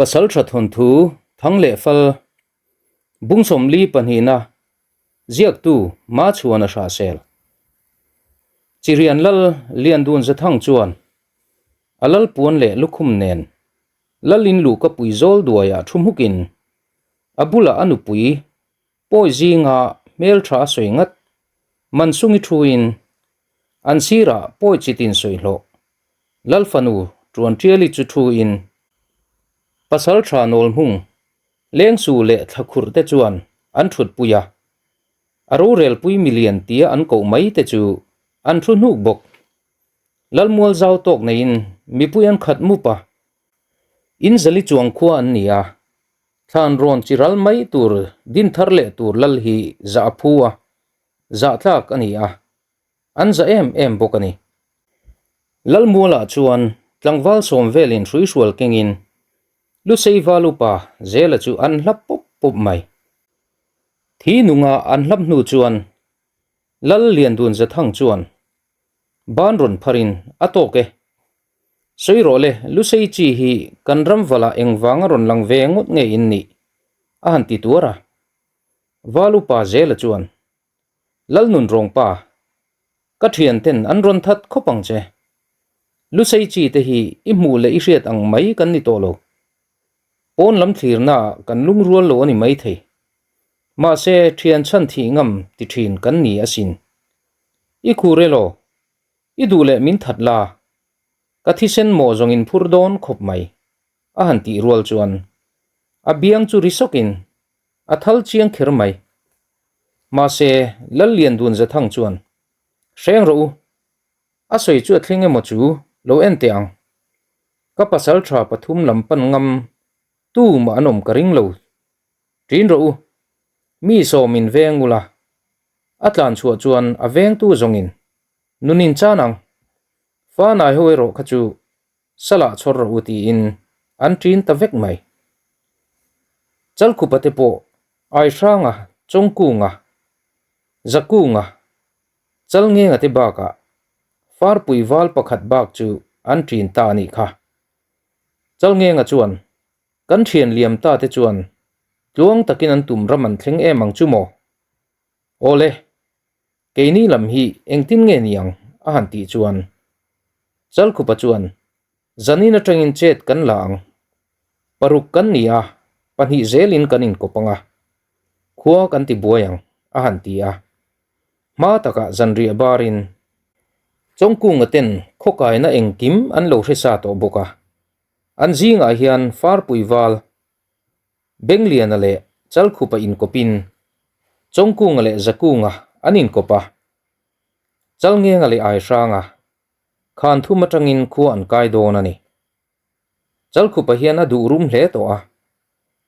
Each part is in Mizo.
Pasaltha thawnthu thang leh fal bung 42 pahnihna ziaktu Machhuana Hrahsel Chirian Lal Liandun Zathang chuan a lal puan leh lukhum nen lal in luhka pui zawl duaiah thu hmukin a bulah a nupui Pawi zinga hmeltha a sawi ngat Mansungi thuin an sirah pawi chitin sawi hlawh Lal fanu Tuantiali chu thuin Pasaltha Nawlhmung Lengsu leh Thlakhurh te chuan an thutpui a, a rorelpui milian tia an koh mai te chu an thu hnuk bawk. Lalmual zau tawk neiin mipui an khat mup a, in zali chuang khua an ni a, Thlan rawn chi ral mai tur din thar leh tur lal hi zah a phu a, zah tlak a ni a, an za em em bawk a ni. Lalmualah chuan tlangval sawm velin hruihrual kengin Lusei val upa Zela chu an hlap pawp pawp mai. Thi nunga an hlap hnu chuan Lal Liandun Zathang chuan ban rawn pharin a tawk e. Sawi rawh le, Lusei chi hi kan ram valah engvanga rawn lang ve ngawt nge in nih? a han ti tuar a. Val upa Zela chuan, Lalnun rawngpa, ka thianten an rawn that khawp ang che. Lusei chi te hi i hmuh leh i hriat ang mai kan ni tawh lo. Pawn lam thlirnaah kan lungrual lo a ni maithei. Mahse, thian chhan thih ngam ti thin kan ni asin. I khur elaw? I duh leh min that la, ka thisen mawh zawng in phur dawn khawp mai, a han tih rual chuan a biang chu ri sawkin a thal chiang kher mai. Mahse, Lalliandun Zathang chuan, Hreng rawh u, a sawi chu a thleng emaw chu lo en teh ang. Ka pasal tha pathum lam pan ngam tu mah an awm ka ring lo. Ṭin rawh u, mi sawmin veng ula, A tlan chhuah chuan a vengtu zawngin nunin chan ang, Fanai ho erawh kha chu salah chhawr rawh u tiin an ṭin ta vek mai. Chalkhupa te pawh Aihranga, Chawngkunga, Zakunga, Chalngenga te bakah Farpui val pakhat bak chu an ṭin ta a nih kha. Chalngenga chuan Kan thian liam ta te chuan tluang takin an tum ram an thleng em ang chu maw? Awle, keini lam hi engtin nge ni ang? a han tih chuan Chalkhupa chuan zanin atangin chet kan la ang. Paruk kan ni a, pahnih zelin kan inkawp ang a, khua kan ti buai ang a han ti a. Hma takah zanriah barin Chawngkunga ten khawkaina engkim an lo hre sa tawh bawk a. An zingah hian Farpui val Bengliana leh Chalkhupa inkawpin Chawngkunga leh Zakunga an inkawp a, Chalngenga leh Aihranga khan thum atangin khua an kai dawn a ni. Chalkhupa hian a duh rum hle tawh a,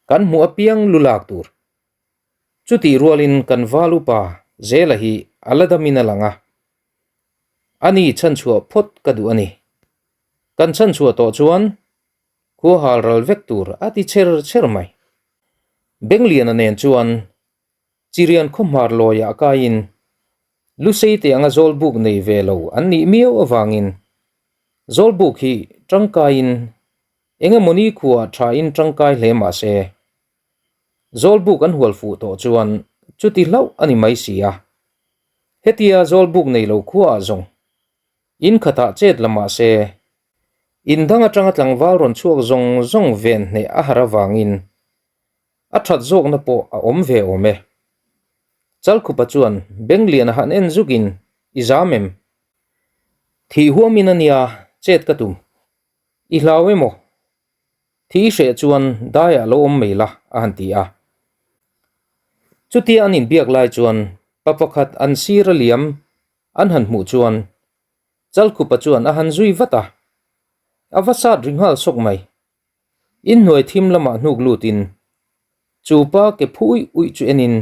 kan hmuh apiang lu lak tur. Chutih rualin kan val upa Zela hi a la damin a lang a, ani chhanchhuah phawt ka duh a ni. Kan chhanchhuah tawh chuan khua hal ral vek tur a ti cher cher mai. Bengliana nen chuan Chirian khawhmar lawiah kaiin Lusei te anga Zawlbuk nei ve lo an nih miau avangin Zawlbuk hi tangkaiin eng emawni khuaah thain tangkai hle mah se Zawlbuk an hual fuh tawh chuan chuti hlauh a ni mai si a. Hetia Zawlbuk nei lo khuaah zawng In khatah chet la mah se, in dang atanga tlangval rawn chhuak zawng zawng ven hneh a har avangin a that zawkna pawh a awm ve awm e. Chalkhupa chuan Bengliana han en zukin i zam em? Thih huamin a nia chet ka tum. I hlau emaw? Thih i hreh chuan daiah lo awm mai la a han ti a. Chutia an inbiak lai chuan pa pakhat an sir a liam An han hmuh chuan Chalkhupa chuan a han zui vat a, a va sat ri nghal sawk mai. Inhnuai thim lamah hnuk lutin chu pa ke phu uih uih chu enin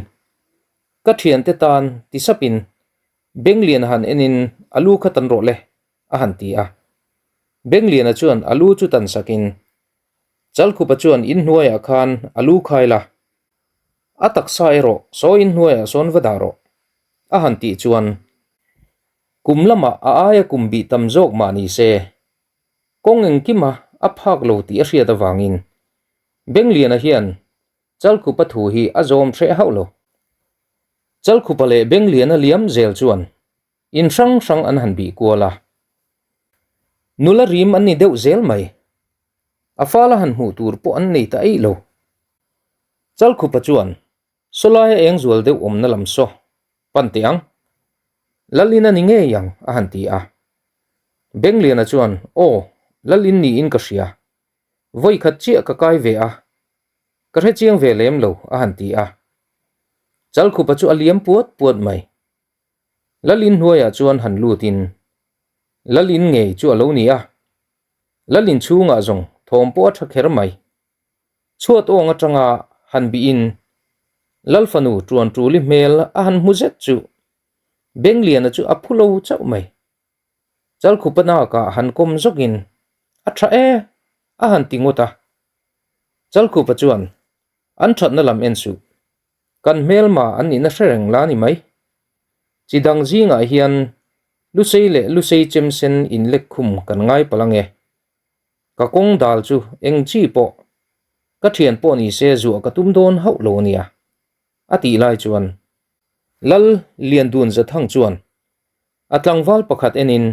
ka thiante tan ti sapin Bengliana han enin a lu kha tan rawh le a han ti a. Bengliana chuan a lu chu tan sakin Chalkhupa chuan inhnuaiah khan a lu khai la, a taksa erawh saw inhnuaiah sawn va dah rawh. A han tih chuan kum lamah a aia kum bih tam zawk mah ni se, kawng engkima a phak lo tih a hriat avangin Bengliana hian Chalkhupa thu hi a zawm hreh hauh lo. Chalkhupa leh Bengliana liam zel chuan in hrang hrang an han bih kual a. Nula rim an ni deuh zel mai. A fala han hmuh tur pawh an nei ta eih lo. Chalkhupa chuan Sawlaia eng zual deuh awmna lam saw pan teh ang. Lalin a ni ngei ang a han ti a. Bengliana chuan Aw, Lalin niin ka hria. Vawi khat chiah ka kai ve a, ka hre chiang ve lem lo a han ti a. Chalkhupa chu a liam puat puat mai. Lalin hnuaiah chuan han lutin Lalin ngei chu a lo ni a. Lalin chhungah zawng thawm pawh a tha kher mai. Chhuat awng atanga han bihin Lalfanu tuan tuli hmel a han hmu zet chu Bengliana chu a phu lo chauh mai. Chalkhupa nakah han kawm zawkin a tha e a han ti ngawt a. Chalkhupa chuan an thatna lam en suh. Kan hmelma an nihna hre reng la ni mai. Chi dang zingah hian Lusei leh Lusei chemsen inlek khum kan ngai palh ange. Ka kawng dal chu eng chi pawh ka thian pawh ni se zuah ka tum dawn hauh lo a nia, a tih lai chuan Lal Liandun Zathang chuan a tlangval pakhat enin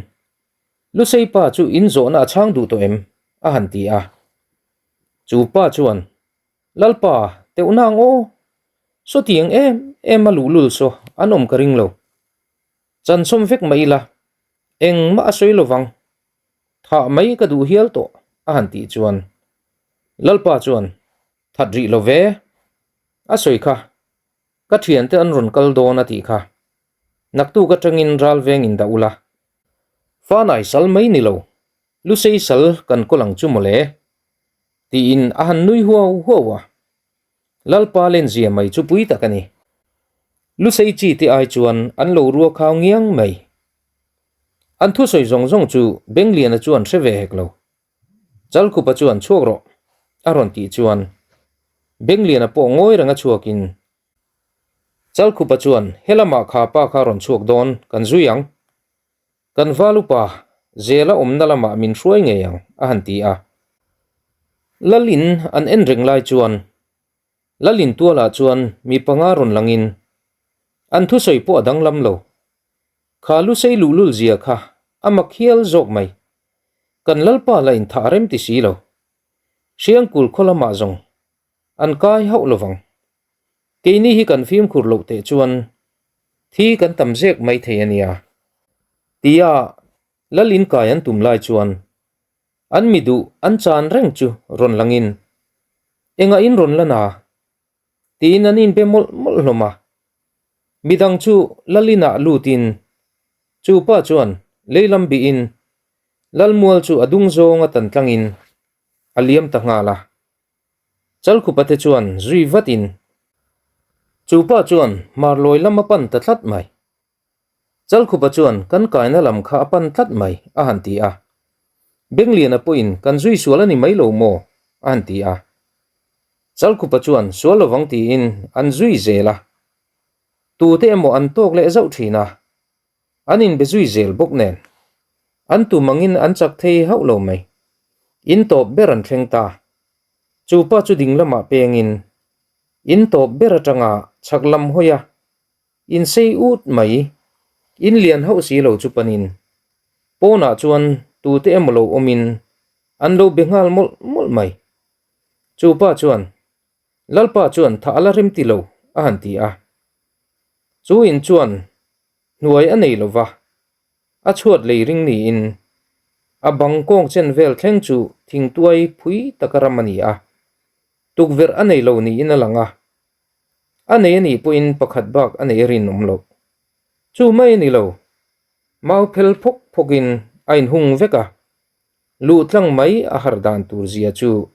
Lusei pa chu in zawhna a chhang duh tawh em? a han ti a. Chu pa chuan Lalpa teuh nang aw, sawtiang em em a luhlul saw an awm ka ring lo. Chansawm vek mai ila engmah a sawi lovang Thah mai ka duh hial tawh a han tih chuan Lalpa chuan that rih lo ve a sawi kha ka thiante an rawn kal dawn a tih kha naktuk atangin ral veng in dah ula fanai sal mai ni lo lusei sal kan kawl ang chu mawle tiin a han nui huau huau a Lalpa lenzia mai chu pui tak a ni. Lusei chi te ai chuan an lo rua khau ngiang mai. An thusawi zawng zawng chu Bengliana chuan hre ve hek lo. Chalkhupa chuan chhuak rawh a rawn tih chuan Bengliana pawh ngawi renga chhuakin Chalkhupa chuan helamah kha pa kha rawn chhuak dawn kan zui ang. Kan val upa zela awmna lamah min hruai ngei ang a han ti a. Lalin an en reng lai chuan Lalin tualah chuan mi panga rawn langin an thusawi pawh a danglam lo. Kha lusei luhlul zia kha a mak hial zawk mai. Kan Lalpa la inthah rem ti si lo. Hriangkul khaw lamah zawng an kai hauh lovang. Keini hi kan fimkhur loh teh chuan thi kan tam zek mai thei a nia. Tia Lal inkai an tum lai chuan an mi duh an chan reng chu rawn langin engah in rawn la na tiin an inbe mawlh mawlh hlawm a. Midang chu Lalinah lutin chu pa chuan leilam bihin Lalmual chu a dung zawnga tan tlangin a liam ta nghal a. Chalkhupa te chuan zui vatin chu pa chuan Hmarlawi lam a pan ta tlat mai. Chalkhupa chuan kan kaina lam kha a pan tlat mai a han ti a. Bengliana pawhin kan zui sual a ni mai lo maw? a han ti a. Chalkhupa chuan sual lovang tiin an zui zel a. Tute emaw an tawk leh zauh thin a. An inbe zui zel bawk nen. An tum angin an chak thei hauh lo mai. In tawp ber an thleng ta. Chu pa chu ding lamah pengin in tawp ber atanga chhak lam hawi a In sei ut mai. In lian hauh si lo chu panin pawnah chuan tute emaw lo awmin an lo be nghal mawlh mawlh mai. Chu pa chuan, Lalpa chuan thah a la rem ti lo a han ti a. Chu in chuan hnuai a nei lo va, a chhuat lei ring niin a bang kawng chen vel thleng chu thingtuai phui taka ram a ni a, tukverh a nei lo niin a lang a. A nei a nih pawhin pakhat bak a nei a rinawm loh. Chu mai a ni lo. Mau phel phawk phawkin a inhung vek a, luh tlang mai a har dan tur zia chu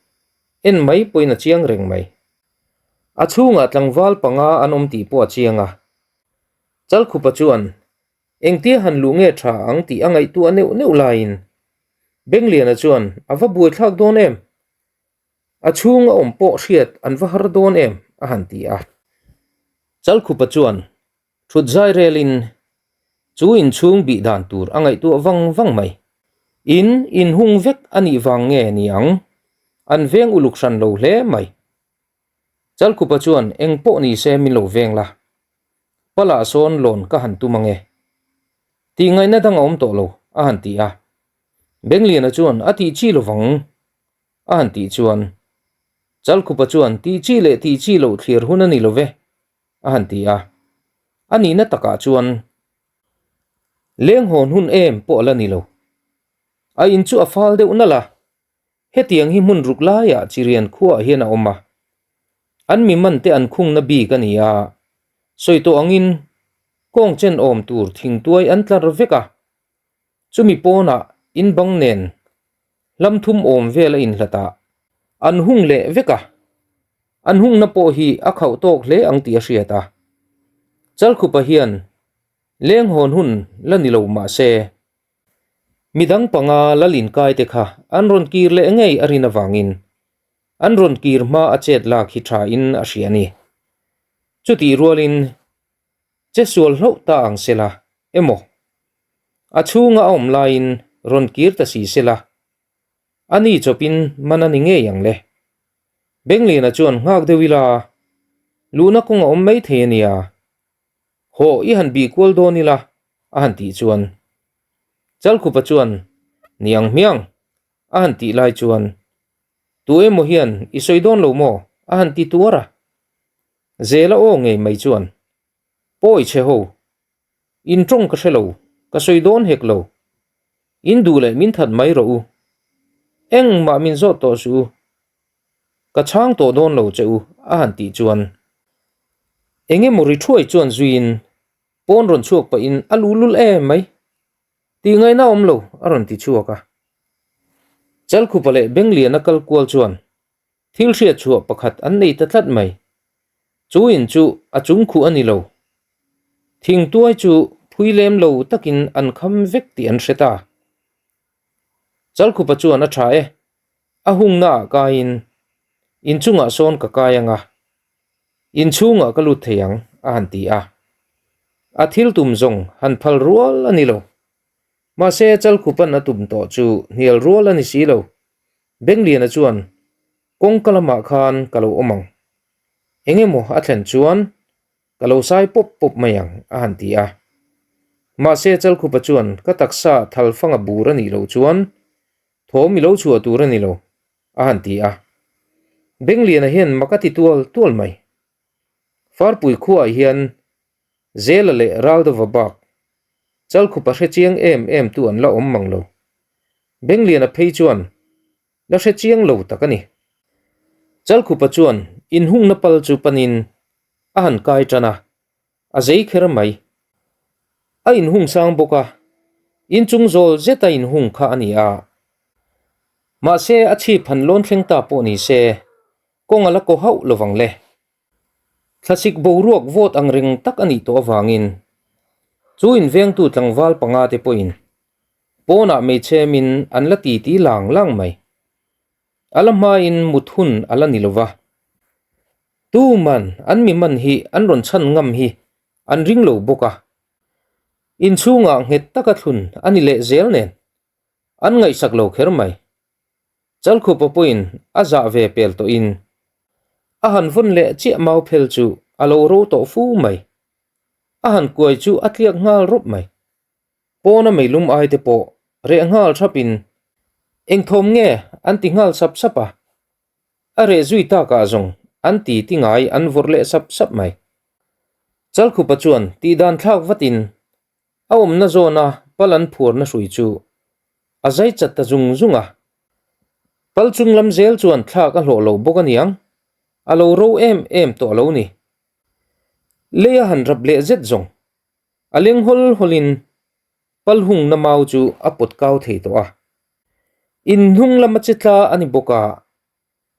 en mai pawhin a chiang reng mai. A chhungah tlangval panga an awm tih pawh a chiang a. Chalkhupa chuan engtia han luh nge tha ang tih a ngaihtuah neuh neuh laiin Bengliana chuan a va buaithlak dawn em? A chhung a awm pawh hriat an va har dawn em? a han ti a. Chalkhupa chuan thut zai relin chu inchhung bih dan tur a ngaihtuah vang vang mai. In inhung vek a nih vang nge ni ang? An veng uluk hran lo hle mai. Chalkhupa chuan eng pawh ni se min lo veng la. Palah sawn lawn ka han tum ange. Tih ngaihna dang a awm tawh lo, a han ti a. Bengliana chuan a tih chi lovang, a han tih chuan Chalkhupa chuan tih chi leh tih chi loh thlir hun a ni lo ve, a han ti a. A nihna takah chuan leng hawn hun em pawh a la ni lo. A in chu a fal deuh nalh a, Hetiang hi hmun ruk laiah Chirian khuaah hian a awm a, an mi man te an khungna bik a ni a, sawi tawh angin kawng chen awm tur thingtuai an tlar vek a, chumi pawnah in bang nen hlam thum awm vel a inhlat ah an hung leh vek a, an hungna pawh hi a khauh tawk hle ang tih a hriat a, Chalkhupa hian leng hawn hun la ni lo mah se Midang panga lal inkai te kha an rawn kir leh ngei a rin avangin an rawn kir hma a chet lak hi tha in a hria a ni. Chutih rualin che sual hlauh ta ang sela emaw a chhunga a awm laiin rawn kir ta si sela a ni chawpin man a ni ngei ang le. Bengliana chuan nghak deuh ila luhna kawng a awm mai thei a nia. Haw, i han bih kual dawn ila, a han tih chuan. Chalkhupa chuan, Ni ang hmiang, a han tih lai chuan, Tu emaw hian i sawi dawn lo maw? a han ti tuar a. Zela aw ngei mai chuan, Pawi chhe ho, in tawng ka hre lo, ka sawi dawn hek lo. In duh leh min that mai rawh u. Engmah min zawt tawh suh u. Ka chhang tawh dawn lo che u, a han tih chuan eng emaw ri thuai chuan zuiin pawn rawn chhuak pahin a lu lul em mai tih ngaihna awm lo a rawn ti chhuak a. Chalkhupa leh Bengliana kal kual chuan thil hriat chhuah pakhat an nei ta tlat mai. Chu in chu a chung khuh a ni lo. Thingtuai chu phui lem lo takin an kham vek tih an hre ta. Chalkhupa chuan a tha e, A hungna ah kaiin inchungah sawn ka kai anga, inchhungah ka lut thei ang, a han ti a. A thil tum zawng han phal rual a ni lo. Mahse, Chalkhupan a tum tawh chu hnial rual a ni si lo. Bengliana chuan, Kawngka lamah khan ka lo awm ang. Eng emaw a thlen chuan ka lo sai pawp pawp mai ang, a han ti a. Mahse, Chalkhupa chuan, Ka taksa thalfanga bur a nih loh chuan Thawm i lo chhuah tur a ni lo, a han ti a. Bengliana hian mak a ti tual tual mai. Farpui khuaah hian Zela leh Raldova bak Chalkhupa hre chiang em em tu an la awm mang lo. Bengliana phei chuan la hre chiang lo tak a ni. Chalkhupa chuan inhungna pal chu panin a han kai tan a, A zei kher mai. A inhung sang bawk a, inchung zawl zet a inhung kha a ni a. Mahse, a chhip han lawn thleng ta pawh ni se, kawng a la kaw hauh lo vang le. Thlasik boruak vawt ang reng tak a nih tawh avangin, chu invengtu tlangval panga te pawhin pawnah hmeichhemin an la titi lang lang mai. A la hmain mut hun a la ni lo va. Tuman an mi man hi an rawn chhan ngam hi an ring lo bawk a, inchhungah nghet taka thlun a ni leh zel nen an ngaihsak lo kher mai. Chalkhupa pawhin a zah ve pel tawhin a han vawn leh chiah mau phel chu a lo ro tawh fu mai. A han kuai chu a tliak nghal rawp mai. Pawna meilum ai te pawh reh nghal thapin engthawm nge an ti nghal sap sap a. A reh zui takah zawng an ti ti ngai an vawrh leh sap sap mai. Chalkhupa chuan tihdan thlak vatin a awmna zawna pal an phuarna hrui chu a zai chat ta zung zung a. Pal chung lam zel chuan thlak a hlawh lo bawk aniang, a lo ro em em tawh lo ni. Lei a han rap leh zet zawng, a leng hawl hawlin pal hungna mau chu a pawt kau thei tawh a. In hnung lama che tla a ni bawk a,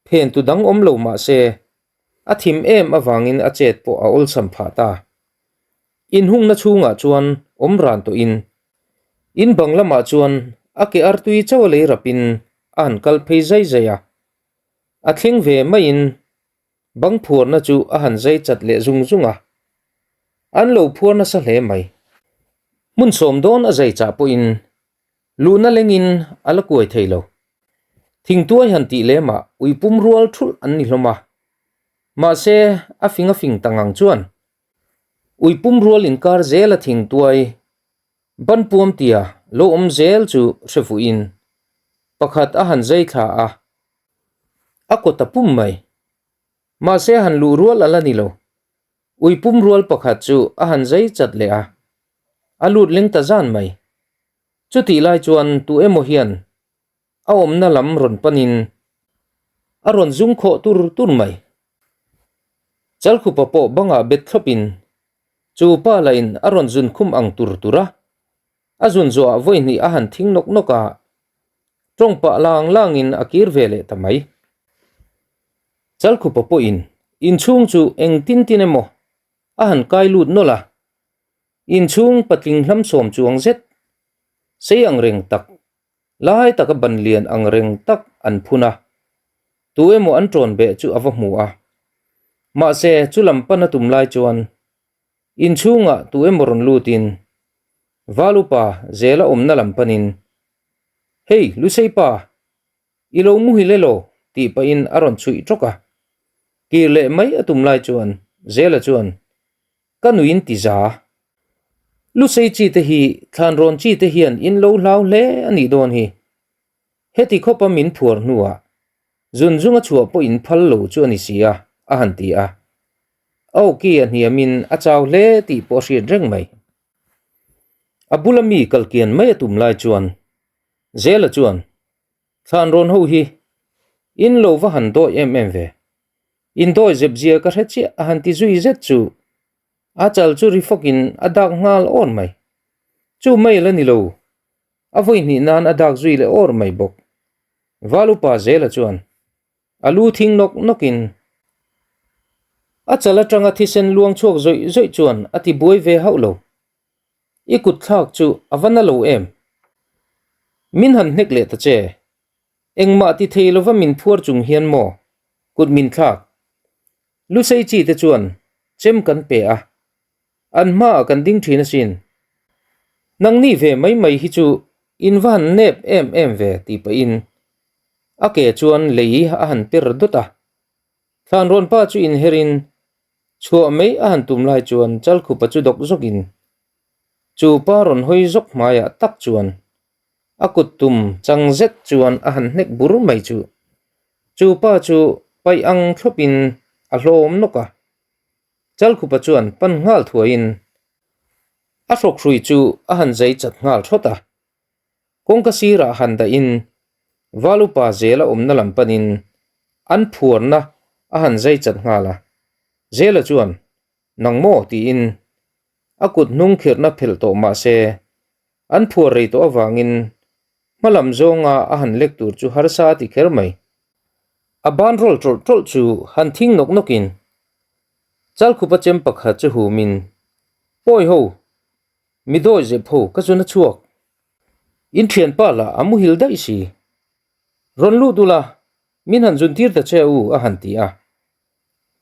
phen tu dang awm lo mah se, a thim em avangin a chet pawh a awlsam phah ta. In hungna chhungah chuan awm ran tawhin, in bang lamah chuan a ke artui chauh a lei rapin a han kal phei zai zai a. A thleng ve maiin bang phuarna chu a han zai chat leh zung zung a. An lo phuar nasa hle mai. Hmun sawm dawn a zai chah pawhin Luhna lengin a la kuai thei lo. Thingtuai han tih lemah ui pum rual thulh an ni hlawm a. Mahse, a fing a fing ta ngang chuan ui pum rual inkar zela thingtuai ban puam tia lo awm zel chu hre fuhin pakhat a han zai thla a, a kawt a pum mai. Mahse, han luh rual a la ni lo. Ui pum rual pakhat chu a han zai chat leh a, a lut leng ta zan mai. Chutih lai chuan tu emaw hian a awmna lam rawn panin a rawn zum khawh tur tur mai. Chalkhupa pawh bangah bet thlawpin chu pa lahin a rawn zun khum ang tur tur a, a zun zawhah vawi hnih a han thing nawk nawk a, tawng pah lang langin a kir ve leh ta mai. Chalkhupa pawhin inchhung chu engtin tin emaw a han kai lut nawlh a, inchhung patling hlam sawm chuang zet sei ang reng tak Lai taka ban lian ang reng tak an phun a, tu emaw an ṭawn beh chu a va hmu a. Mahse, chu lam pan a tum lai chuan inchhungah tu emaw rawn lutin Val upa Zela awmna lam panin, Hei, Lusei pa, i lo muhil elaw? tih pahin a rawn chhuih ṭawk a. Kir leh mai a tum lai chuan Zela chuan, Ka nuin ti za. Lusei chi te hi thlan rawn chi te hian in lo hlau hle a nih dawn hi. Heti khawpa min phuar hnuah zun zunga chhuah pawh in phal lo chu a ni si a, a han ti a. A awki a hniamin a chau hle tih pawh a hriat reng mai. A bula mi kalkian mai a tum lai chuan Zela chuan, Thlan rawn ho hi in lo va han dawi em em ve. In dawi zep zia ka hre chiah a han ti zui zet chu a chal chu ri fawkin a dak nghal awr mai. Chu mai la ni lo, a vawi hnih nan a dak zui leh awr mai bawk. Val upa Zela chuan a lu thing nawk nawkin a chal atanga thisen luang chhuak zawih zawih chuan a ti buai ve hauh lo. I kut thlak chu a va na lo em? Min han hnek leh ta che. Engmah ti thei lova min phuar chung hian maw kut min thlak? Lusei chi te chuan chem kan pe a, an hmaah kan ding thin asin. Nangni ve mai mai hi chu in va han nep em em ve tih pahin a ke chuan lei a han per dawt a. Thlanrawn pa chu inherin chhuah mai a han tum lai chuan Chalkhupa chu dawk zawkin chu pa rawn hawi zawk hmaiah tak chuan A kut tum chang zet chuan a han hnek bur mai chu. Chu pa chu paih ang thlawpin a hlawm nawk a. Chalkhupa chuan pan nghal thuaiin a hrawkhrui chu a han zai chat nghal thawt a. Kawngka sirah han dahin Valupa Zela awmna lam panin an phuarna a han zai chat nghal a. Zela chuan, Nang maw? tiin a kut hnung khirhna phelh tawh mah se An phuar rei tawh avangin hma lam zawnga a han lek tur chu harsa a ti kher mai. A ban rawl tawlh tawlh chu han thing nawk nawkin Chalkhupa chem pakhat chu humin, Pawi ho, mi dawi zep ho ka zun a chhuak. In thianpa lah a muhil daih si. Rawn lut ula, min han zun tir ta che u a han ti a.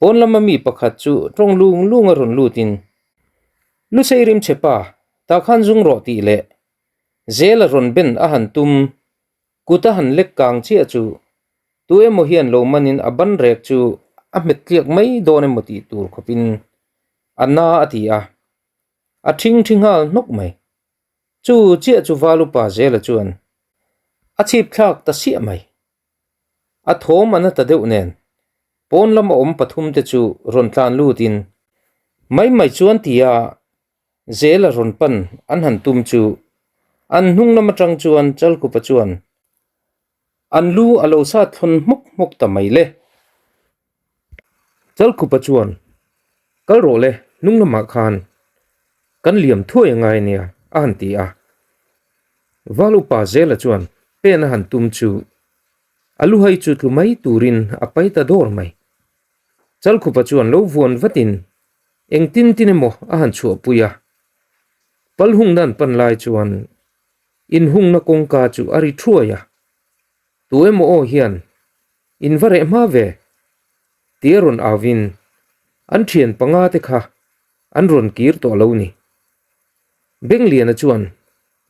Pawn lama mi pakhat chu tawng lung lung a rawn lutin, Lusei rim che pa, tah khan zung rawh tih leh zel a rawn ben a han tum, kut a han lek kang chiah chu tu emaw hian lo manin a ban rek chu a hmet tliak mai dawn emaw tih tur khawpin a na a ti a, a thing thi nghal hnawk mai. Chu chiah chu Valupa zela chuan a chhip thlak ta siah mai. A thawm a na ta deuh nen, pawn lama awm pathum te chu rawn tlan lutin mai mai chuan tia Zela rawn pan an han tum chu an hnung lam atang chuan Chalkupa chuan an lu a lo sat thlawn hmawk hmawk ta mai le. Chalkhupa chuan, Kal rawh le, hnung lamah khan kan liam thuai a ngai nia, a han ti a. Val upa Zela chuan pen a han tum chu a luhai chu tlu mai turin a pai ta dawr mai. Chalkhupa chuan lo vuan vatin engtin tin emaw a han chhuahpui a. Palhungna an pan lai chuan inhungna kawngka chu a ri thuai a. Tu emaw aw hian In va reh hma ve? Tia rawn auvin an thian panga te kha an rawn kir tawh lo ni. Bengliana chuan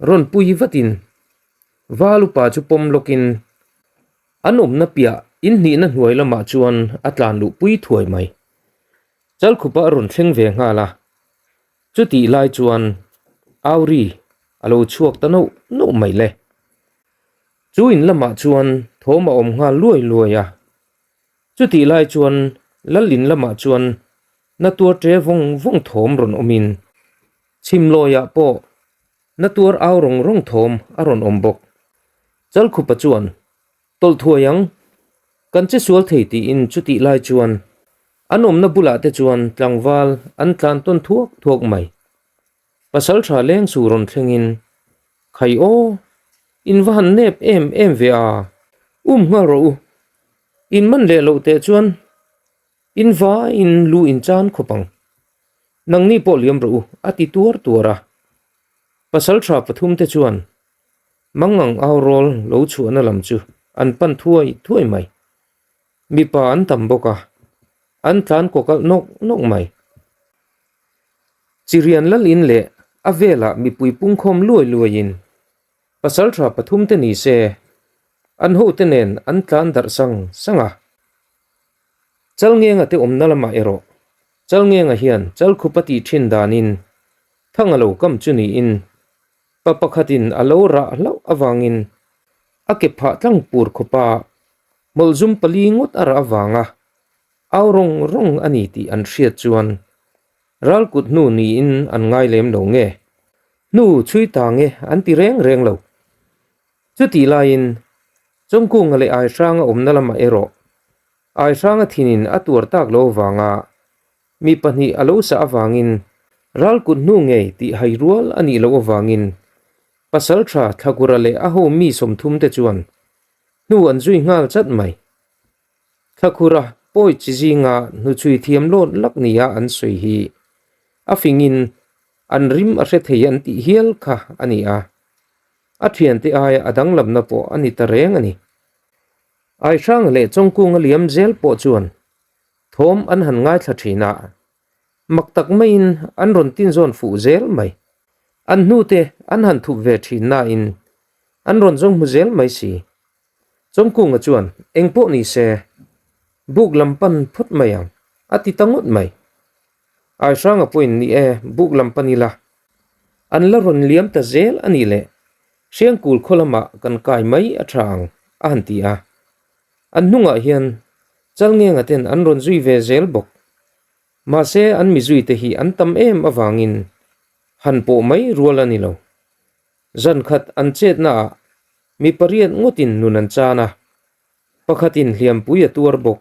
rawn pui vatin Val upa chu pawm lawkin. An awmna piah in hnihna hnuai lamah chuan a tlan luh pui thuai mai. Chalkhupa a rawn thleng ve nghal a, chutih lai chuan Auri a lo chhuak ta nauh nauh mai le. Chu in lamah chuan thawm a awm nghal luai luai a, chutih lai chuan lal in lamah chuan na tuar ṭe vawng vawng thawm rawn awmin chhimlawiah pawh na tuar au rawng rawng thawm a rawn awm bawk. Chalkhupa chuan Tawlh thuai ang, kan che sual thei tiin chutih lai chuan an awmna bulah te chuan tlangval an tlan tawn thuak thuak mai. Pasal tha leng su rawn thlengin, Khai aw, in va han nep em em ve a, um nghal rawh u, in man leh loh teh chuan in vaiin lu in chan khawp ang, nangni pawh liam rawh u a ti tuar tuar a. Pasal tha pathum te chuan Mangang au rawl lo chhuahna lam chu an pan thuai thuai mai. Mipa an tam bawk a, an tlan kaw kalh nawk nawk mai. Chirian lal in leh a velah mipui pungkhawm luai luaiin pasaltha pathum te ni se an hote nen an tlan darh sang sang a. Chalngenga te awmna lamah erawh Chalngenga hian Chalkhupa tih thin danin Thanga lo kam chu niin Pa pakhatin a lo rah hlauh avangin a ke phah tlang pur khawpa hmawlhzum pali ngawt a rah avanga au rawng rawng a ni tih an hriat chuan ral kut hnu niin an ngai lem lo nge, hnu chhui ta nge an ti reng reng lo. Chutih laiin Chawngkunga leh Aihranga awmna lamah erawh Aihranga thinin a tuar tak lo avanga Mi pahnih a lo sah avangin ral kut hnu ngei tih hai rual a nih loh avangin Pasaltha Thlakura leh a ho mi 30 te chuan hnu an zui nghal chat mai. Thlakura pawi chi zinga hnuchhui thiam lawt lak nia an sawi hi a fingin an rim a hre thei an tih hial kha a ni a, a thiante aia a danglamna pawh a ni ta reng a ni. Aihranga leh Chawngkunga liam zel pawh chuan Thawm an han ngaithla thin a, mak tak maiin an rawn tinzawn fuh zel mai. An hnute an han thup ve thin nain an rawn zawng hmu zel mai si. Chawngkunga chuan eng pawh ni se, buk lam pan phawt mai ang, a ti ta ngawt mai. Aihranga pawhin ni e, buk lam pan ila. An la rawn liam ta zel a nih leh Hriangkul khaw lamah kan kai mai a tha ang, a han ti a. An hnungah hian Chalngenga ten an rawn zui ve zel bawk. Mahse an mi zuite hi an tam em avangin han pawh mai rual a ni lo. Zan khat an chetnaah mi pariat ngawtin nun an chan a, pakhatin hliampui a tuar bawk.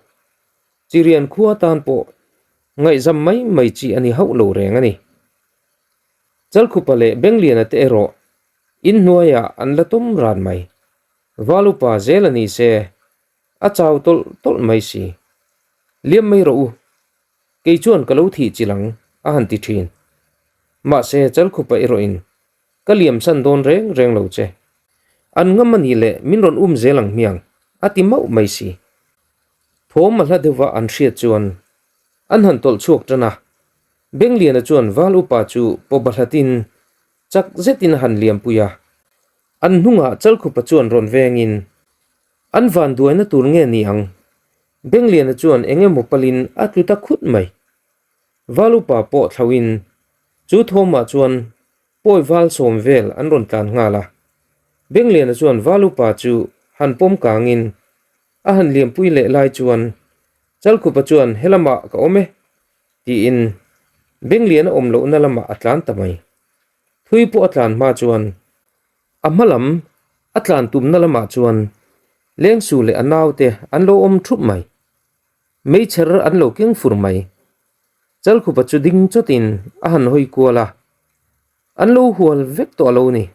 Chirian khua tan pawh ngaihzam mai mai chi a ni hauh lo reng a ni. Chalkhupa leh Bengliana te erawh inhnuaiah an la tum ran mai. Valupa zel a ni se, a chau tawlh tawlh mai si. Liam mai rawh u, kei chuan ka lo thih chilh ang, a han ti thin. Mahse, Chalkhupa erawhin ka liam san dawn reng reng lo che. An ngam a nih leh min rawn um zel ang hmiang, a ti mauh mai si. Thawm a hla deuhva an hriat chuan an han tawlh chhuak tan a, Bengliana chuan Val upa chu pawbahlatin chak zetin a han liampui a. An hnungah Chalkhupa chuan rawn vengin, An van duaina tur nge ni ang? Bengliana chuan eng emaw palin a tlu ta khut mai. Val upa pawh thlauhin chu thawmah chuan pawi val sawm vel an rawn tlan nghal a. Bengliana chuan val upa chu han pawm kangin a han liampui leh lai chuan Chalkhupa chuan helamah ka awm e tiin Bengliana awm lohna lamah a tlan ta mai. Thui pawh a tlan hma chuan a hma lam a tlan tumna lamah chuan Lengsu leh a naute an lo awm thup mai. Meichher an lo keng fur mai. Chalkhupa chu ding chawtin a han hawi kual a, an lo hual vek tawh a lo ni.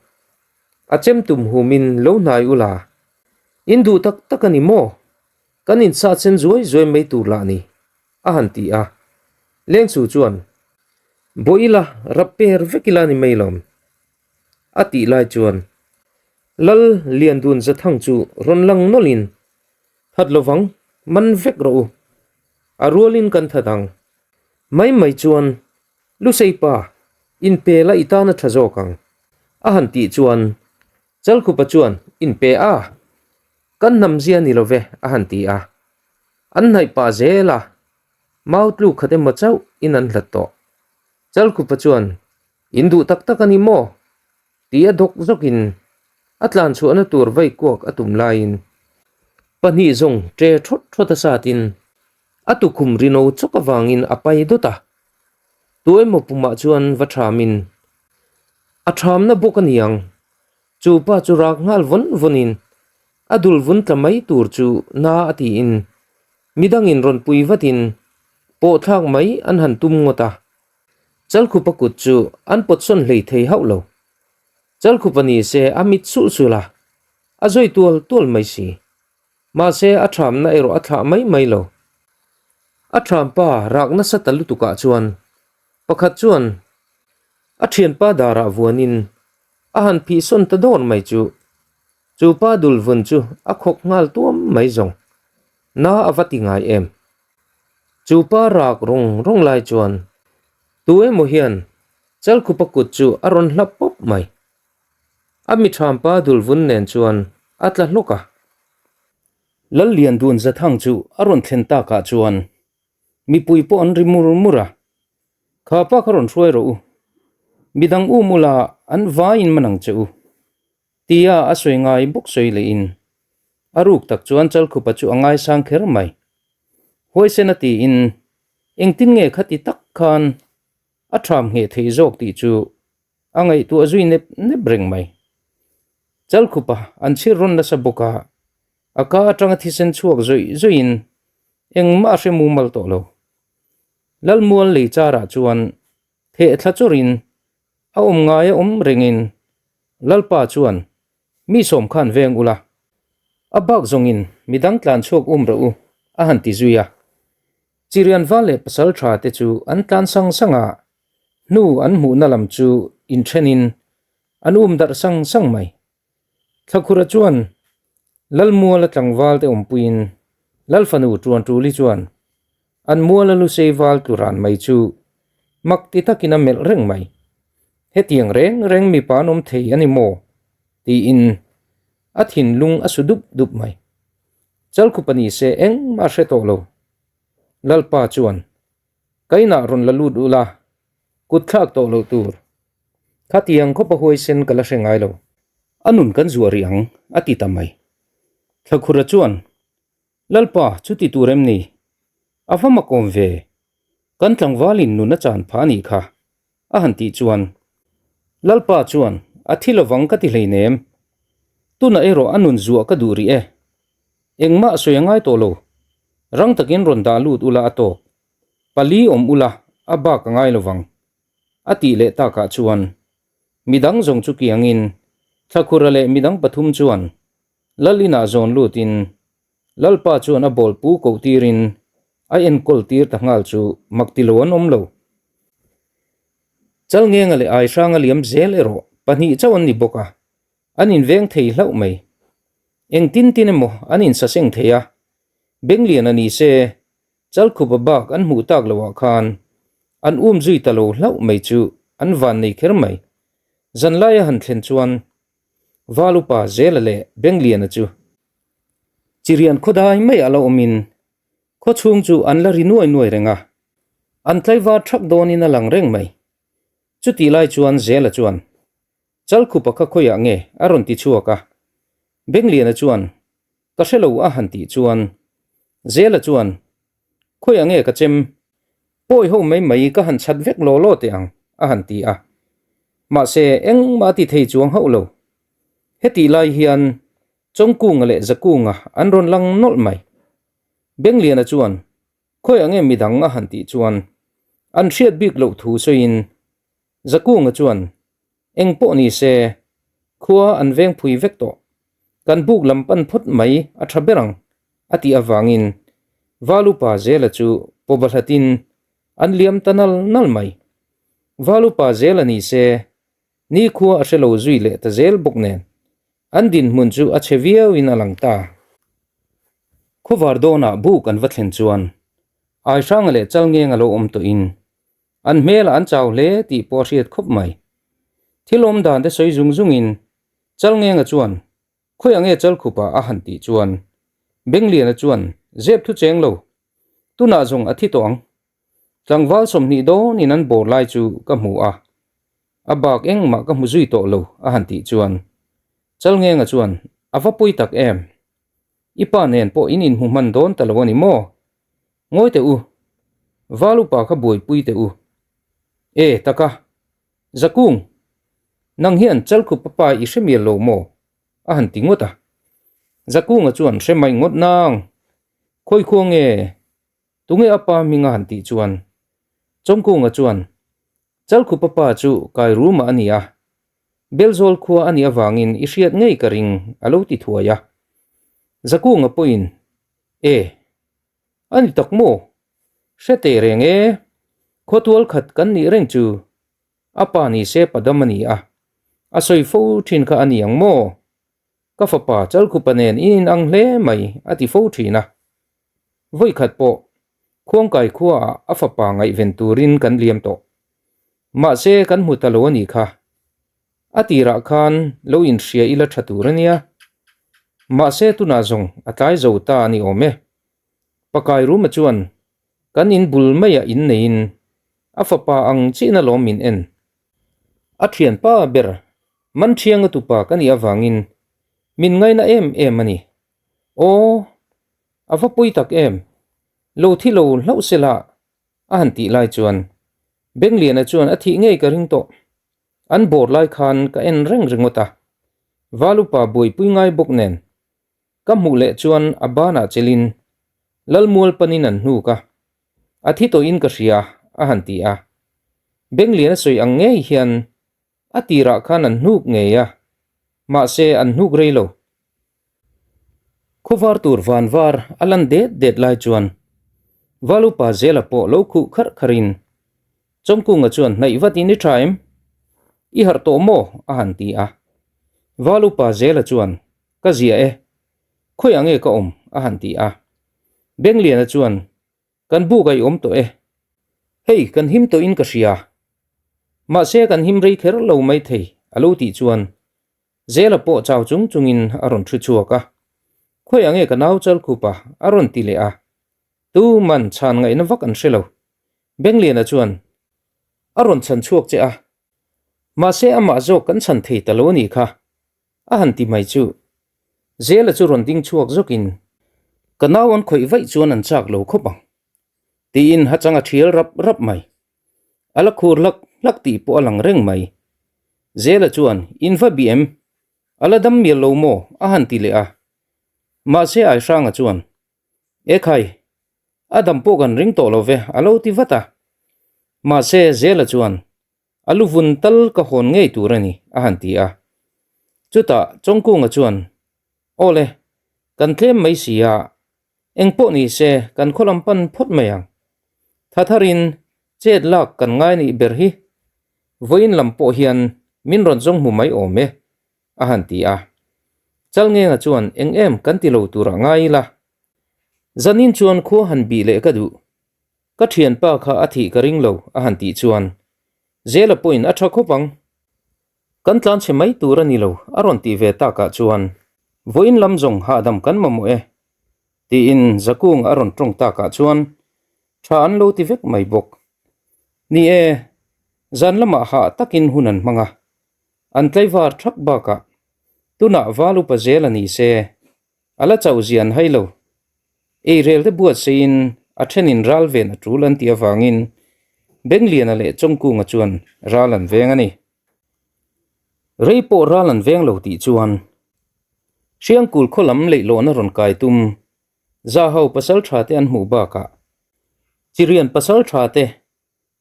A chem tum humin lo hnai ula, in duh tak tak a ni maw? Kan insah chen zuai zuai mai tur lah ni, a han ti a. Lengsu chuan, Bawih ila, rap per vek ila ni mai lawm, a tih lai chuan Lal Liandun Zathang chu rawn lang nawlhin, That lovang, man vek rawh u. A rualin kan that ang. Mai mai chuan, Lusei pa, inpe la i tan a tha zawk ang, a han tih chuan Chalkhupa chuan, Inpe a! Kan hnam zia ni lo ve, a han ti a. An hnaih pah zel a, mau tluk khat emaw chauh in an hlat tawh. Chalkhupa chuan, In duh tak tak a ni maw? Ti a dawk zawkin a tlan chhuahna tur vei kuak a tum laiin pahnih zawng ṭe ṭhawt ṭhawt a satin a tukhum rino chawk avangin a pai dawt a. Tu emaw pumah chuan va ṭhamin a ṭhamna bawk a ni ang. Chu pa chu rak nghal vawn vawnin a dul vun tla mai tur chu na a tiin midangin rawn pui vatin pawhthlak mai an han tum ngawt a. Chalkhupa kut chu an pawt sawn hlei thei hauh lo. Chalkhupa ni se a mit sulh sulh a, a zawi tual tual mai si. Mahse a thamna erawh a thlah mai mai lo. A thampa rak nasa ta lutukah chuan pakhat chuan a thianpa darah vuanin a han phih sawn ta dawr mai chu. Chu pa dul vun chu a khawk nghal tuam mai zawng. Na a va ti ngai em? Chu pa rak rawng rawng lai chuan tu emaw hian Chalkhupa kut chu a rawn hlap pawp mai. A mi thampa dulvun nen chuan a tla hlawk a. Lalliandun Zathang chu a rawn thlen takah chuan mipui pawh an ri mur mur a, Kha pa kha rawn hruai rawh u, midang um ula an vaiin man ang che u. Tia a sawi ngai bawk sawi lehin a ruk tak chuan Chalkhupa chu a ngaisang kher mai. Huaisen a tiin engtin nge khati tak khan a tham ngheh theih zawk tih chu a ngaihtuah zui nep nep reng mai. Chalkhupa an chhir rawn nasa bawk a, a ka atanga thisen chhuak zawih zawihin engmah a hre mumal tawh lo. Lalmual lei charah chuan theh thla chawrin A awm ngai a awm rengin Lalpa chuan mi sawm khan veng ula, a bak zawngin midang tlan chhuak um rawh u a han ti zui a. Chirian val leh pasal tha te chu an tlan sang sang a, hnu an hmuhna lam chu inthenin an um darh sang sang mai. Thlakhura chuan Lalmuala tlangval te awmpuiin Lalfanu Tuantuli chuan an muala lusei val tlu ran mai chu mak ti takin a melh reng mai. Hetiang reng reng mipa an awm thei a ni maw? tiin a thinlung a su dup dup mai. Chalkhupa ni se engmah a hre tawh lo. Lalpa chuan, Ka inah rawn la lut ula, kut thlak tawh loh tur. Khatiang khawpa huaisen ka la hre ngai lo. A nun kan zuah rih ang, a ti ta mai. Thlakhura chuan, Lalpa, chuti tur em ni? A va makawm ve. Kan tlangvalin nun a chan phah a nih kha, a han tih chuan, Lalpa chuan, A thi lovang ka ti hleinem. Tunah erawh a nun zuah ka duh rih e. Engmah sawi a ngai tawh lo. Rang takin rawn dah lut ula a tawk. Pali awm ula a bak a ngai lovang. A tih leh takah chuan midang zawng chu kiangin Thlakhura leh midang pathum chuan Lal inah zawn lutin Lalpa chuan a bawlpu koh tirin a enkawl tir ta nghal chu mak ti lo an awm lo. Chalngenga leh Aihranga liam zel erawh pahnih chauh an ni bawk a, an inveng thei hlauh mai. Engtin tin emaw an insaseng thei a, Bengliana ni se Chalkhupa bak an hmuh tak loh ah khan an um zui ta lo hlauh mai chu an van nei kher mai. Zanlai a han thlen chuan Val upa Zela leh Bengliana chu Chirian khawdai mai a la awmin khaw chhung chu an la ri nuai nuai reng a, an tlaivar thak dawnin a lang reng mai. Chutih lai chuan Zela chuan Chalkhupa kha khawiah nge a rawn ti chhuak a, Bengliana chuan Ka hre lo a han tih chuan Zela chuan, Khawiah nge ka chem? Pawi ho mai mai ka han chhat vek law law teh ang a han ti a. Mahse engmah a ti thei chuang hauh lo. Hetih lai hian Chawngkunga leh Zakunga an rawn lang nawlh mai. Bengliana chuan, Khawiah nge midang a han tih chuan an hriat bik loh thu sawiin Zakunga chuan, Eng pawh ni se, khua an veng phui vek tawh. Kan buk lam pan phawt mai a tha ber ang, a tih avangin Valupa Zela chu pawbahlatin an liam ta nal nal mai. Valupa Zela ni se, nikhua a hre lo zui leh ta zel bawk nen, an dinhmun chu a chhe viauin a lang ta. Khawvar dawnah buk an va thlen chuan Aihranga leh Chalngeng a lo awm tawhin An hmelah an chau hle tih pawh a hriat khawp mai. Thil awm dan te sawi zung zungin Chalngenga chuan, Khawiah nge Chalkhupa a han tih chuan Bengliana chuan zep thu cheng lo, tunah zawng a thi tawh ang. Tlangval 20 dawnin an bawr lai chu ka hmu a, a bak engmah ka hmu zui tawh lo a han tih chuan Chalngenga chuan a va pawi tak em? I pa nen pawh in inhmu hman dawn ta lo a ni maw? Ngawi teh u, Val upa kha buaipui teh u. E, taka, Zakung, nang hian Chalkhupa pa i hre mial lo maw? a han ti ngawt a. Zakunga chuan hre mai ngawt nang, Khawi khua nge? Tunge a pa hming a han tih chuan Chawngkunga chuan Chalkhupa pa chu Kairuma a ni a, Belzawl khua a nih avangin i hriat ngei ka ring a lo ti thuai a. Zakunga pawhin, E, a ni tak maw? Hre teh reng e, khawtual khat kan nih reng chu a pa ni se padam a ni a, a sawi fo thin kha a ni ang maw? Ka fapa Chalkhupa nen in inang hle mai a ti fo thin a. Vawikhat pawh Khuangkai khuaah a fapa ngaihven turin kan liam tawh. Mahse kan hmu ta lo a nih kha. A tirah khan lo inhria ila tha tur a nia. Mahse tunah zawng a tlai zo ta a ni awm e. Pakai Ruma chuan kan in bul maiah in neiin a fapa ang chiahna lawm min en. A thianpa ber Manṭhianga tupa ka nih avangin min ngaina em em a ni. Aw, a va pawi tak em! Lo thi lo hlauh se la, a han tih lai chuan Bengliana chuan a thih ngei ka ring tawh. An bawr lai khan ka en reng ringawt a, Valupa buaipui ngai bawk nen ka hmuh leh chuan a banah chelin Lalmual panin an hnuk a, a thi tawhin ka hria, a han ti a. Bengliana sawi ang ngei hian A tirah khan an hnuk ngei a, mahse an hnuk rei lo. Khawvar tur van var a lan det det lai chuan Valupa Zela pawh lo khuh kharh kharhin Chawngkunga chuan hnaih vatin i tha em? I harh tawh maw? a han ti a. Valupa Zela chuan ka zia e, khawiah nge ka awm? a han ti a. Bengliana chuan Kan buk a i awm tawh e. Hei, kan him tawhin ka hria. Mahse kan him rei kher lo mai thei, a lo tih chuan Zela pawh chau chung chungin a rawn thu chhuak a. Khawiah nge ka nau Chalkhupa a rawn ti leh a. Tu man chhan ngaihna vak an hre lo. Bengliana chuan a rawn chhan chhuak che a. Mahse amah zawk kan chhan thei ta lo a nih kha. A han ti mai chu. Zela chu rawn ding chhuak zawkin, Ka nau an khawih vaih chuan an chak lo khawp ang, tiin hachang a thial rap rap mai. A la khur hlak hlak tih pawh a lang reng mai. Zela chuan, In va bih em? A la dam mial lo maw? a han ti leh a. Mahse Aihranga chuan, Ekhai, a dam pawh kan ring tawh lo ve, a lo ti vat a. Mahse Zela chuan, A lu vun tal ka hawn ngei tur a ni, a han ti a. Chutah Chawngkunga chuan, Aw le, kan tlem mai si a, eng pawh ni se kan khaw lam pan phawt mai ang. Tha tharin chet lak kan ngai nih ber hi, vawiin lam pawh hian min rawn zawng hmu mai awm e, a han ti a. Chalngenga chuan, Eng em kan ti lo turah ngai ila. Zanin chuan khua han bih leh ka duh. Ka thianpa kha a thih ka ring lo, a han tih chuan Zela pawhin a tha khawp ang. Kan tlan chhe mai tur a ni lo, a rawn tih ve takah chuan vawiin lam zawng hahdam kan mamawh e, tiin Zakung a rawn tawng takah chuan tha an lo ti vek mai bawk. Ni e, zan lamah hah takin hun an hmang a, an tlaivar thak bakah tunah val upa Zela ni se A la chauh zian hai lo. Eirel te buatseiin a thenin ral ven a tul an tih avangin Bengliana leh Chawngkunga chuan ral an veng a ni. Rei pawh ral an veng lo tih chuan Hriangkul khaw lam leihlawhna rawn kai tum Zahau pasaltha te an hmuh bakah Chirian pasaltha te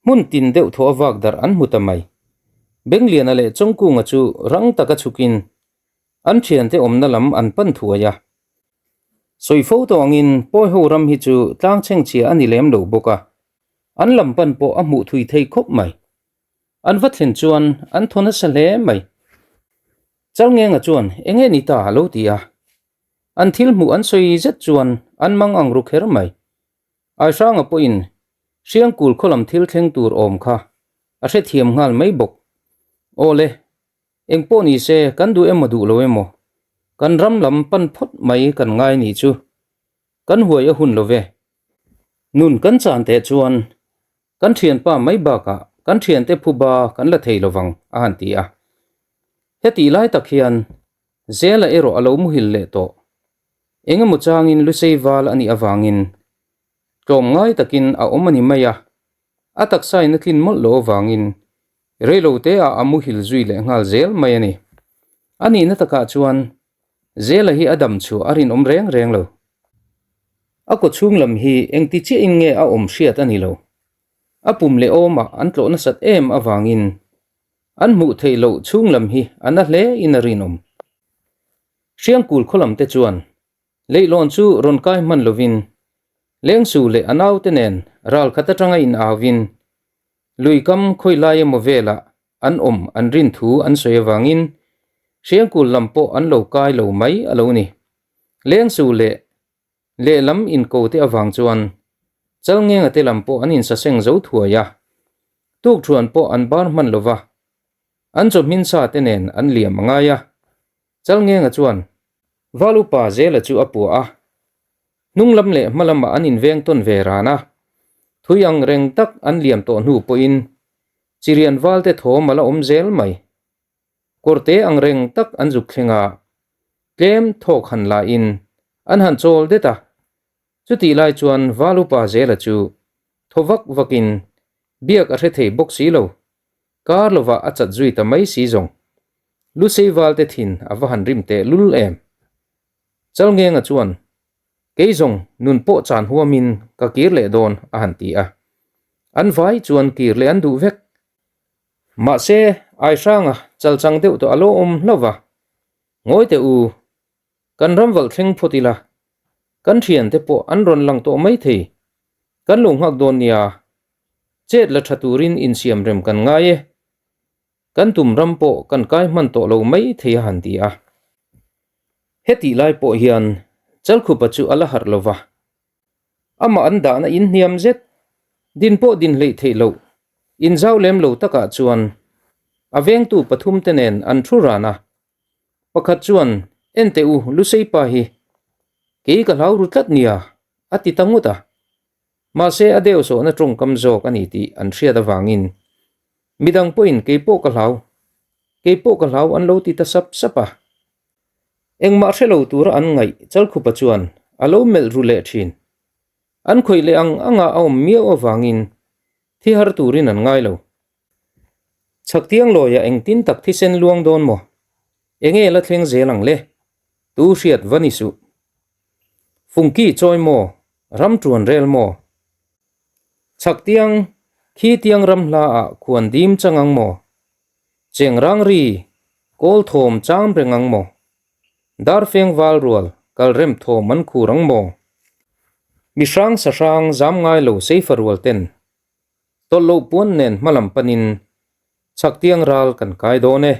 hmun tin deuh thaw a vak darh an hmu ta mai. Bengliana leh Chawngkunga chu rang taka chhukin An thiante awmna lam an pan thuai a. Sawi fo tawh angin Pawiho ram hi chu tlang chhengchhia a ni lem lo bawk a, an lam pan pawh a hmuh thui thei khawp mai. An va thlen chuan an thaw nasa hle mai. Chalngenga chuan eng nge ni ta a lo ti a. An thil hmuh an sawi zet chuan an mang ang ru kher mai. Aihranga pawhin Hriangkul khaw lam thil thleng tur awm kha a hrethiam nghal mai bawk. Awle, Eng pawh ni se, kan duh emaw duh lo emaw. Kan ram lam pan phawt mai kan ngai nih chu kan huai a hun lo ve. Nun kan chan teh chuan kan thianpa mai bakah kan thiante phuba kan la thei lovang a han ti a. Hetih lai tak hian Zela erawh a lo muhil leh tawh. Engemaw changin Lusei val a nih avangin tlawmngai takin a awm a ni mai a, a taksain a tlin mawlh loh avangin Reilote ah a muhil zui leh nghal zel mai a ni. A nihna takah chuan Zela hi a dam chhuah a rinawm reng reng lo. A kaw chhung lam hi engti chiahin nge a awm hriat a ni lo. A pum leh awmah an tlawh nasat em avangin an hmuh theih loh chhung lam hi a na hle in a rinawm. Hriangkul khaw lam te chuan Leihlawn chu rawn kai hman lovin Lengsu leh a naute nen ral khat atanga in auvin lui kam khawi lai emaw velah an awm an rin thu an sawi avangin Hriangkul lam pawh an lo kai lo mai a lo ni. Lengsu leh lehlam inko te avang chuan Chalngenga te lam pawh an insaseng zo thuai a, tukthuan pawh an bar hman lova an chawhmin sa te nen an liam a ngai a. Chalngenga chuan Val upa Zela chu a puah a, hnung lam leh hma lamah an inveng tawn ve ran a, thui ang reng tak an liam tawh hnu pawhin Chirian valte thawm a la awm zel mai. Kawrte ang reng tak an zuk thleng a, tlem thawk han lahin an han chawl det a, chutih lai chuan Val upa Zela chu thaw vak vakin biak a hre thei bawk si lo, Kar lovah a chat zui ta mai si zawng. Lusei valte thin a va han rim teh lul em. Chalngenga chuan, Kei zawng nun pawh chan huamin ka kir leh dawn a han ti a. An vai chuan kir leh an duh vek. Mahse, Aihranga chalchang deuh tawh a lo awm hlauh va. Ngawi teh u, Kan ram valh thleng phawt ila, kan thiante pawh an rawn lang tawh mai thei. Kan lo nghak dawn nia, chet la tha turin insiam rem kan ngai e. Kan tum ram pawh kan kai hman tawh lo mai thei a han ti a. Hetih lai pawh hian Chalkhupa chu a la harh lo va, amah an dahna in hniam zet, din pawh din hleih theih loh, inzau lem lo takah chuan a vengtu pathumte nen an thu ran a. Pakhat chuan, En teh u, Lusei pa hi kei ka hlau ru tlat nia, a ti ta ngawt a. Mahse, a deuh sawhna tawngkam zawk a ni tih an hriat avangin midang pawhin kei pawh ka hlau, kei pawh ka hlau an lo ti ta sap sap a. Engmah hre lo tura an ngaih Chalkhupa chuan a lo melh ru leh thin. An khawih leh ang anga a awm miau avangin thi har turin an ngai lo. Chhaktiang lawiah engtin tak thisen luang dawn maw? Enge la thleng zel ang le? Tu hriat va ni suh. Fungki chawi maw? Ram tuan rel maw? Chhaktiang khi tiang ram hla ah khuan dim chang ang maw? Cheng rang ri kawl thawm cham reng ang maw? Darfeng val rual kal rem thawm an khur ang maw? Mihrang sahrang zam ngai lo seifa rual ten Tawlh loh puan nen hmalam panin chhaktiang ral kan kai dawn e.